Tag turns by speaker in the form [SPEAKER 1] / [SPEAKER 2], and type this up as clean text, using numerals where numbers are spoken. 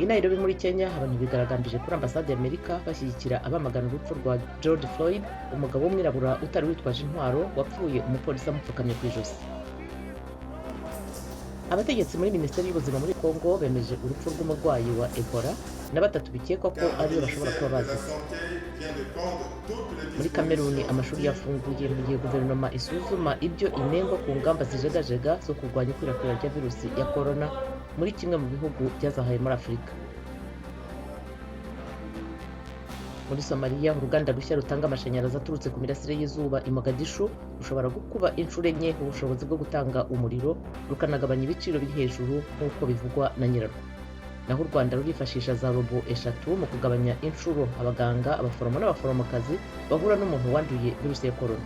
[SPEAKER 1] I Nairobi muri Kenya, abantu bigaragambije kuri ambasade y'Amerika bashyigikira abamagana urupfu rwa George Floyd, umugabo w'umwirabura utari witwaje intwaro wapfuye umupolisi amupfukamye ku ijosi. Abategetsi muri Minisiteri y'Ubuzima muri Congo bemeje urupfu rw'umurwayi wa Ebola na batatu bikekwa ko
[SPEAKER 2] Car le
[SPEAKER 1] ariyo bashobora
[SPEAKER 2] ministère
[SPEAKER 1] kuba
[SPEAKER 2] de la
[SPEAKER 1] bazize.
[SPEAKER 2] Santé vient de prendre toutes les
[SPEAKER 1] Muri Kameruni,
[SPEAKER 2] dispositions
[SPEAKER 1] amashuri yafunguye mu gihe guverinoma isuzuma ibyo inengwa ku ngamba zijegajega zo kurwanya ikwirakwira rya virusi ya korona muri kimwe mu bihugu byazahaye muri Afurika. Muri Somaliya, uruganda rushya rutanga amashanyarazi aturutse ku mirasire y'izuba i Mogadishu rushobora gukuba inshuro enye ubushobozi bwo gutanga umuriro, rukanagabanya ibiciro biri hejuru nk'uko bivugwa na nyirarwo. Naho u Rwanda rurifashisha za robo eshatu mu kugabanya inshuro abaganga, abaforomo n'abaforomokazi bahura n'umuntu wanduye virusi ya korona.